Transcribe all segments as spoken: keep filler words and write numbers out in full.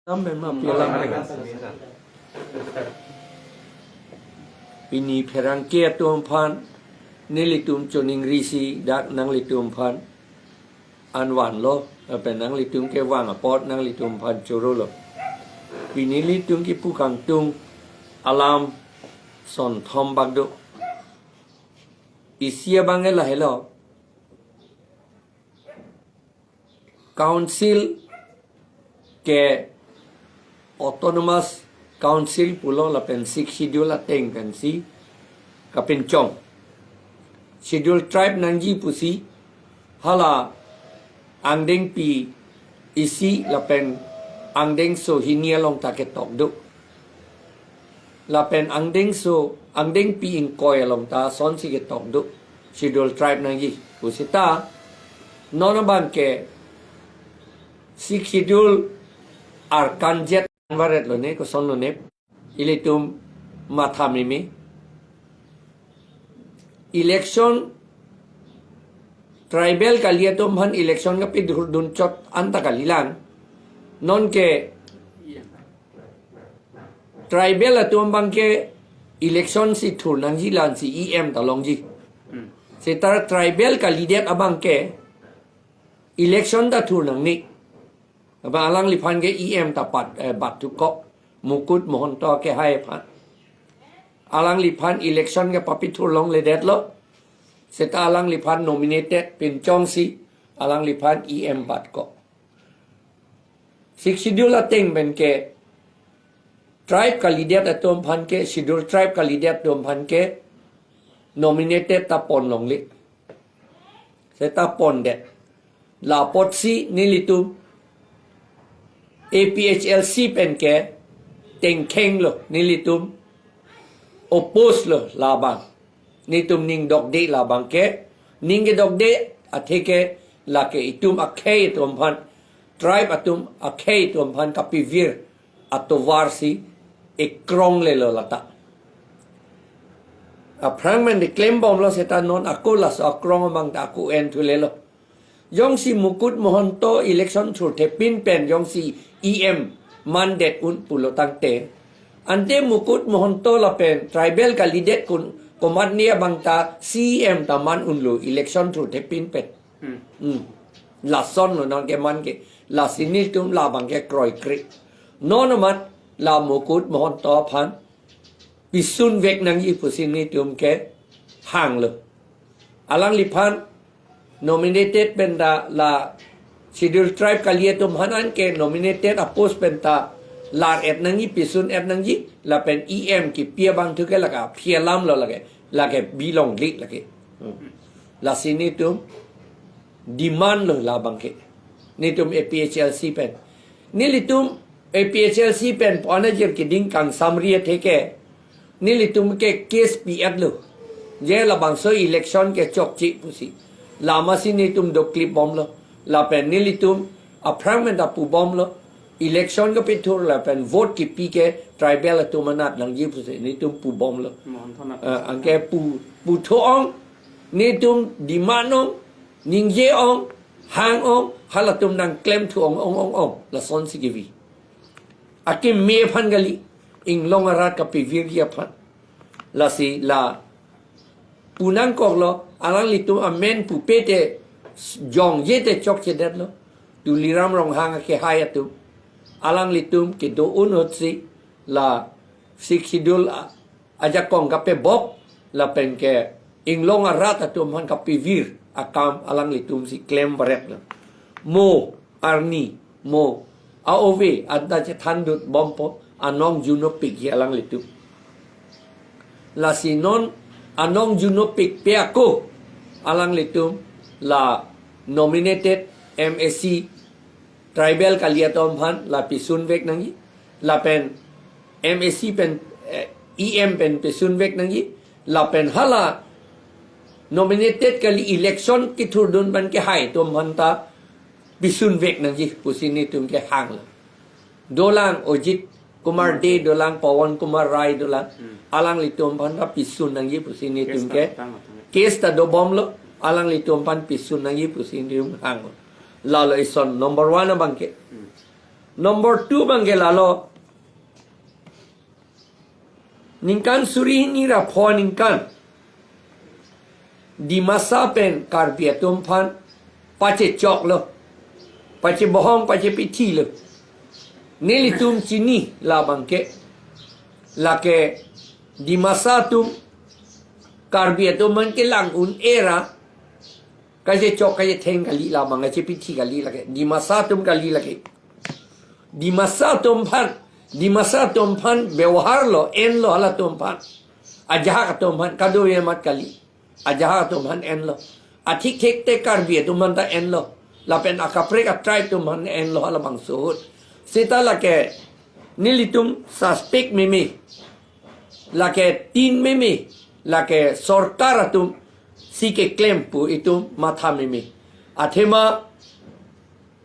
Amen ma pialam. Pini pherangke atum aphan nelitum choningri si dak nanglitum aphan an vanlo, lapen nanglitum kevang apot nanglitum aphan chorolo. Pini nelitum kipu kangtung alam son thom bak do. Isi abang ke lahelo. Council ke Autonomous Council pulo lapen Sixth Schedule ateng pensi kapinchong. Schedule tribe nangji pusi hala angdengpi isi lapen angdengso hini along ta ketok do. Lapen angdengso, angdengpi ingkoi along ta sonsi ketok do. Schedule tribe nangji pusita non abang ke Sixth Schedule arkan jet varet lone, koson lone, ilitum matha meme. Election, tribal kali atum aphan election kapidurdun chot anta kalilang. Non ke tribal atum abang ke election si thur nangji, la-ansi E M ta longji. Hmm. Seta tribal kalidet abang ke election ta thur nangne. Abang alangliphan ke E M ta pat, eh, bat thuko, Mukut Mahanta kehai aphan. Alangliphan election ke papithur longledetlo. Seta alangliphan nominated pinchongsi alangliphan E M batko. Sixth Schedule ateng pen ke tribe kalidet atum aphan ke, Schedule tribe kalidet atum aphan ke nominated ta pon longle. Seta pondet. La apotsi nelitum A P H L C pen ke tengkheng lo, nelitum oppose lo labang. Nelitum ning dokde labang ke, ning kedokde athe ke lake itum akhei atum aphan, tribe atum akhei atum aphan kapivir atovar si ekrong lelo lata. Aphrang men de klembomlo, seta non ako laso akrong abang ta ako en thulelo. Jongsi Mukut Mahanta election thurthepin pen jongsi E M mandet un pulo tangte, ante Mukut Mahanta lapen tribal kalidet kun komatne abang ta C E M ta man unlo election thurthepin pen. Hmm. Hmm. Lasonlo non keman ke. Lasi nelitum labang ke kroikre. Non amat la Mukut Mahanta aphan pisun vek nangji pusi nelitum kehanglo. Alangliphan nominated pen ta la Schedule tribe kali atum aphan an ke nominated apost pen ta lar-et nangji, pisun-et nangji, lapen E M kipi abang thu ke lake aphi alam lo lake, lake bilong lik lake. Hmm. Lasi nelitum demand lo labang ke. Nelitum A P H L C pen. Nelitum A P H L C pen pon ajir keding kangsamri athe ke nelitum ke case pi-etlo. Je labangso election ke chokche pusi. Lasi nelitum doklipbomlo. Lapen nelitum aphrang men ta pubomlo. Election kapithur lapen vote kipi ke tribal atum anat nangji pusi nelitum pubomlo. Mohon thonat. Ah, anke pu, putho-ong, nelitum demand-ong, ningje-ong, hang-ong, halatum nangklemthu-ong, ong, ong, ong. Lasonsi kevi. Akeme aphan kali, inglong arat kapivirji aphan. Lasi la pu nangkoklo, alanglitum amen pupe te jongje te chokchedetlo. Tuliram Ronghang akehai atum. Alanglitum kedo-un ahutsi la Sixth Schedule a-, ajakong kapebok lapen ke inglong arat atum aphan kapivir akam alanglitum si klem varetlo. Mo arni, mo a-ove anta chethandutbompo, anong junopik hi alanglitum. Lasi non anong junopikpe ako alanglitum la nominated M A C tribal kali atum aphan la pisun vek nangji, lapen M A C pen, eh, E M pen pisun vek nangji, lapen hala nominated kali election kithurdun pen kehai atum aphan ta pisun vek nangji pusi nelitum kehanglo. Dolang Ajit Kumar Hmm. Dey dolang, Pawan Kumar Rai dolang, Hmm. alanglitum aphan ta pisun nangji pusi nelitum Case ke ta tang atang. Case ta dobomlo, alanglitum aphan pisun nangji pusi nelitum hanglo. Lalo ison number one abang ke. Hmm. Number two abangke lalo. Ningkan suri hini ra pho aningkan Dimasa pen Karbi atum aphan pachechoklo, pachebohong, pachepithilo. Nelitum chini labangke, lake Dimasa atum Karbi atum aphan kelang un-e ra kachechok kachetheng kali, labang kachepithi kali lake. Dimasa atum kali lake. Dimasa atum aphan, Dimasa atum aphan beboharlo, enlo halatum aphan. Ajahak atum aphan, kadokave amat kali. Ajahak atum aphan enlo. Athik thik te Karbi atum aphan ta enlo. Lapen akaprek a-tribe atum aphan enlo halabangso ahut. Seta lake nelitum suspect meme. Lake tin meme. Lake sorkar atum si keklem pu itum matha meme. Athema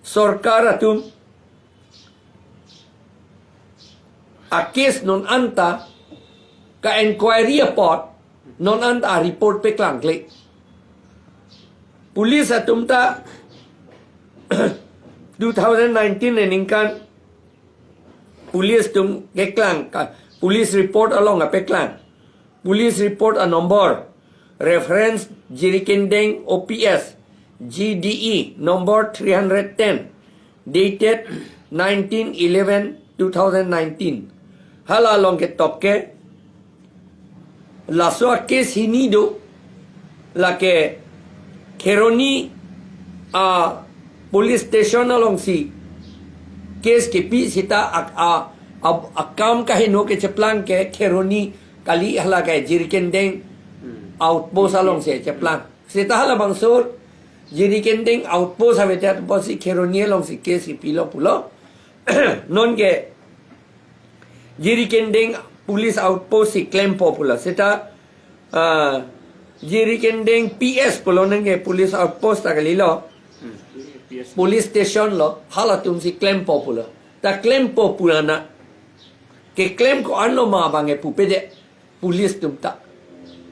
sorkar atum a-case non anta ka-enquiry apot non anta a-report peklangkle. Police atum ta two thousand nineteen aningkan police atum keklang ka, police report along kapeklang. Police report a-number, reference Jirikindeng O P S, G D E number three hundred ten, dated nineteen eleven two thousand nineteen. Hala along ketok ke, laso a-case hini do, lake Kheroni a-police station alongsi case kepi seta a, a, a, akam kaheno kecheplang ke Kheroni kali, hala ke Jirikindeng outpost alongsi cheplang. Seta halabangso Jirikindeng outpost avedet apotsi Kheroni alongsi case kepilo pulo. Nonke Jirikindeng police outpost si klempo pulo. Seta, ah, Jirikindeng P S pulo, nonke police outpost ta kalilo. Hmm. P S. Police station lo, halatumsi klempo pulo. Ta klempo pulana, keklem ko-anlo ma abangke pupedet police atum ta.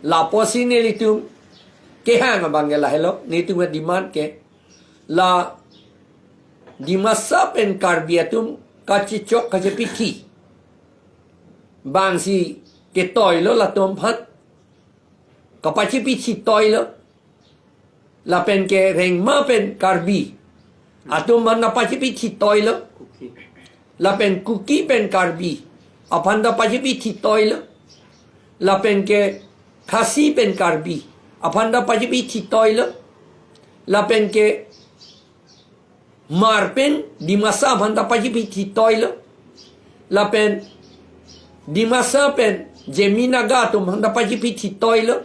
Lapusi nelitum kehang abangke lahelo, nelitum a-demand ke, la Dimasa pen Karbi atum kachechok kachepithi abangsi ketoilo, latum aphan kapachepithi toilo. Lapen ke Rengma pen Karbi atum aphan ta pachepithi toilo. Kuki. Lapen Kuki pen Karbi aphan ta pachepithi toilo. Lapen ke Khasi pen Karbi aphan ta pachepithi toilo. Lapen ke Hmar pen Dimasa aphan ta pachepithi toilo. Lapen Dimasa pen Zeme Naga atum aphan ta pachepithi toilo.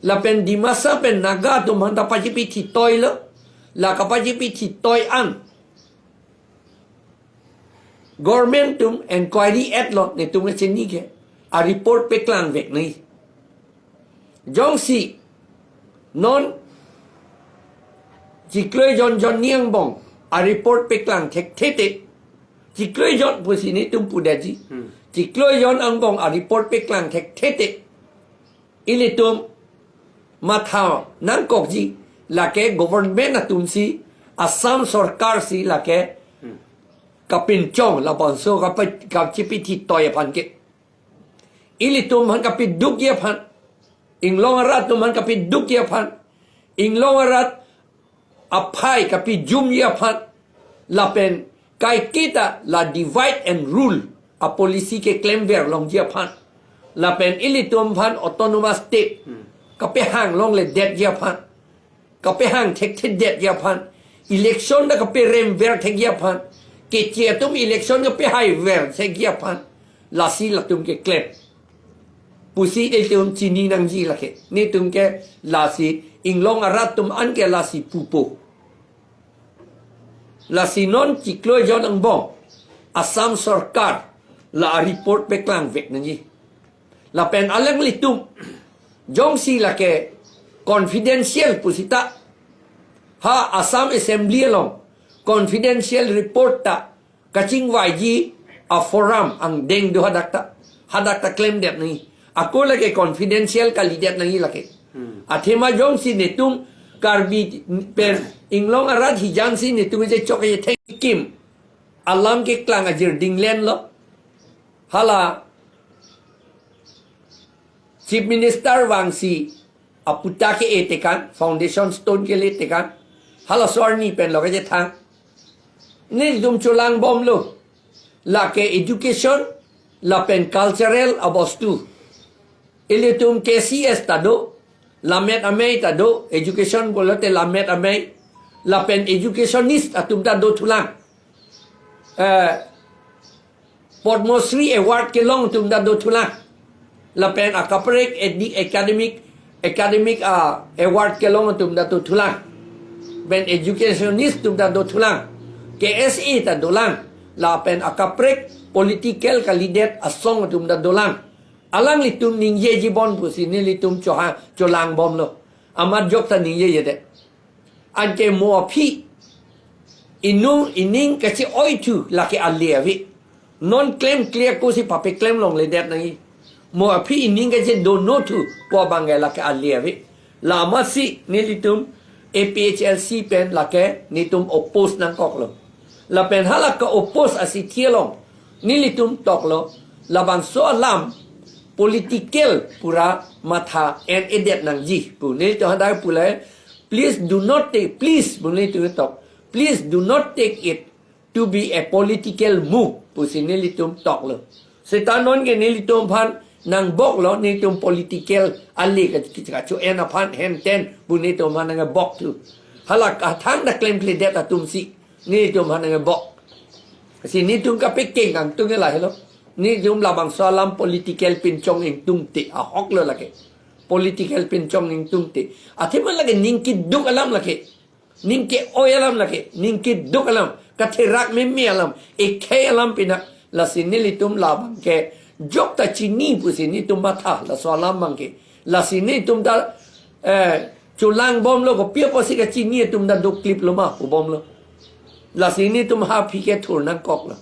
Lapen Dimasa pen Naga atum aphan ta pachepithi toilo. La kapachepithi toi an, government atum enquiry etlo, netum kechini ke a-report peklangvek nangji. Jongsi non chiklo jon Johnny angbong a-report peklang thekthe te, chiklo jon pusi netum pudetji. Hmm. Chiklo jon angbong a-report peklang thekthe te, ilitum matha nangkokji, lake government atumsi, Assam sorkar si lake, hmm, kapinchong, labangso kapa-, kachepithi toi aphan ke. Ilitum aphan kapidukji aphan, inglong arat atum aphan kapidukji aphan, inglong arat aphai kapijumji aphan, lapen kaiketa la divide and rule a-policy keklemver longji aphan, lapen ilitum aphan autonomous state, hmm, kapehang longledetji aphan, kapehang thekthedetji aphan, election ta kaperemver thekji aphan, Keche atum election kapehaiver thekji aphan, lasi latum keklem pusi ilitum chini nangji lake. Netum ke lasi inglong arat atum an ke lasi pupo. Lasi non chiklo jon angbong Assam sorkar la a-report peklangvek nangji. Lapen alanglitum jongsi lake confidential pusita, ha Assam Assembly along confidential report ta kachingvaiji a-forum angdeng do hadak ta, hadak ta klemdet nangji. Ako lake confidential kalidet nangji lake. Hmm. Athema jongsi netum Karbi pen inglong arat hijan si netum je chok je thengkim, alam keklang ajir dinglen lo. Hala Chief Minister vangsi aputa ke-e tekang, foundation stone kele tekang. Halaso arni pen lo kachethang. Nelitum cholang bomlo. Lake education lapen cultural abostu. Ilitum K C S ta do, lammet amei ta do, education pulote lammet amei, lapen educationist atum ta dothulang. Eh, Padma Shri Award kelong atum ta dothulang. Lapen akaprek edi-, academic, academic, ah, award kelong atum ta dothulang. Pen educationist atum ta dothulang. K S A ta dolang. Lapen akaprek political kalidet asong atum ta dolang. Alanglitum ningjeji bon pusi nelitum choha, cholang bomlo. Amat jok ta ningjejedet. Anke mo aphi inung ining kache-oithu lake ale ave. Non klemkle ako si papeklem longledet nangji. Mo aphi ining kachedonthu pu abang ke lake ale ave. La amatsi nelitum A P H L C pen lake netum oppose nangkoklo. Lapen hala ke-oppose asithi along nelitum toklo, labangso alam political pura matha en-edet nangji pu. Nelitum hadak pule, please do not take, please pu nelitum tok, please do not take it to be a political move pusi nelitum toklo. Seta non ke nelitum aphan nangboklo, nelitum political ale ka, ka, kacho-en aphan henten pu nelitum aphan nangbokthu. Hala kathang ta klemkledet atumsi nelitum aphan nangbok. Si nelitum kapekeng kangtung ke lahelo. Nelitum labangso alam political pinchong ingtungte ahoklo lake. Political pinchong ingtungte. Athema lake ning keduk alam lake. Ning ke-oi alam lake, ning keduk alam, katherak meme alam, ekhei alam pina, lasi nelitum labang ke jok ta chini pusi nelitum matha, laso alam abang ke. Lasi nelitum ta, eh, cholang bomlo, kopi apotsi kachini atum ta dokliplo ma pu bomlo. Lasi nelitum ha aphi ke thur nangkoklo.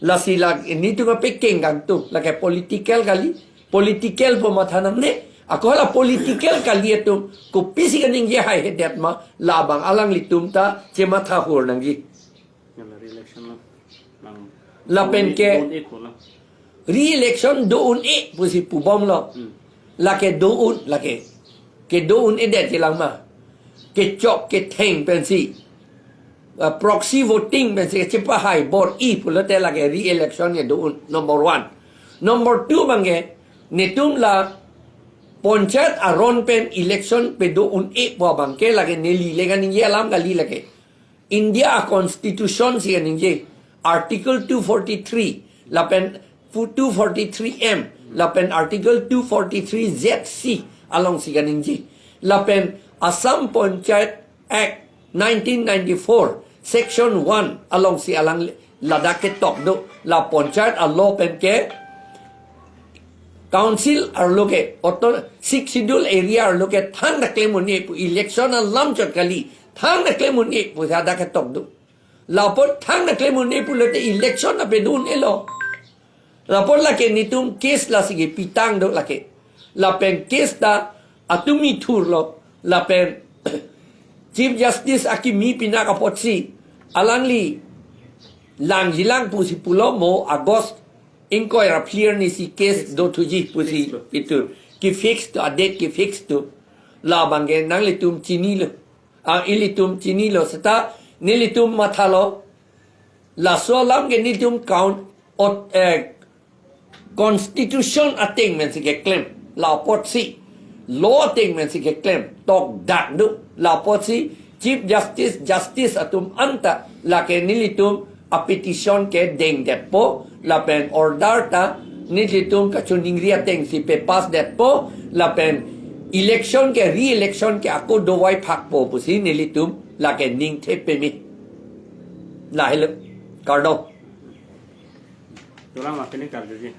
Lasi la nelitum kapekeng kangtung, lake political kali, political pu matha nangne, ako hala political kali atum kopisi kaningje haihedet ma, labang alanglitum ta chematha hur nangji. Ngala re-election lo. Lang Lapen ke do-un-e ko lo. Re-election do-un-e pusi pu bomlo. Hmm. Lake do-un, lake. Kedo un-edet jilang ma. Kechok ketheng pensi, uh, proxy voting pensi kachepahai bor-i pulote lake re-election kedo un, number one. Number two abang ke, netum la panchayat aron pen election pedo un-e pu abang ke lake neli le kaningje alam kali lake. India Constitution si kaningje, Article two forty-three, lapen pu-, two forty-three M, lapen Article two forty-three Z C alongsi kaningje. Lapen Assam Panchayat Act nineteen ninety-four, Section one alongsi alang ladak ketok do, la panchayat a-law pen ke council arlo ke, auto-, Sixth Schedule area arlo ke thangta klem un-e pu, election alam chot kali, thangta klem un-e pu hadak ketok do. Lapot thangta klem un-e pulote election ta pedo un-elo. Lapot lake netum case lasi kepitang do lake. Lapen case ta atumi thurlo. Lapen Chief Justice akimi pinak apotsi alangli langjilang pusi pulo, mo August ingkoi ra phli arnisi case dothuji pusi pitur. Kefix do, a-date kefix do. Labang ke nanglitum chinilo. Ah, ilitum chinilo seta nelitum mathalo. Laso alam ke nelitum count ot, eh, constitution ateng pensi keklem. La apotsi law ateng pensi keklem. Tokdak do. La apotsi Chief Justice, Justice atum anta lake nelitum a-petition kedengdetpo, lapen order ta nelitum kachoningri atengsi pe-pass detpo, lapen election ke, re-election ke ako dovai phakpo pusi nelitum lake ning thepeme. Lahelo. Kardom. Dolang ma pini kardom ji.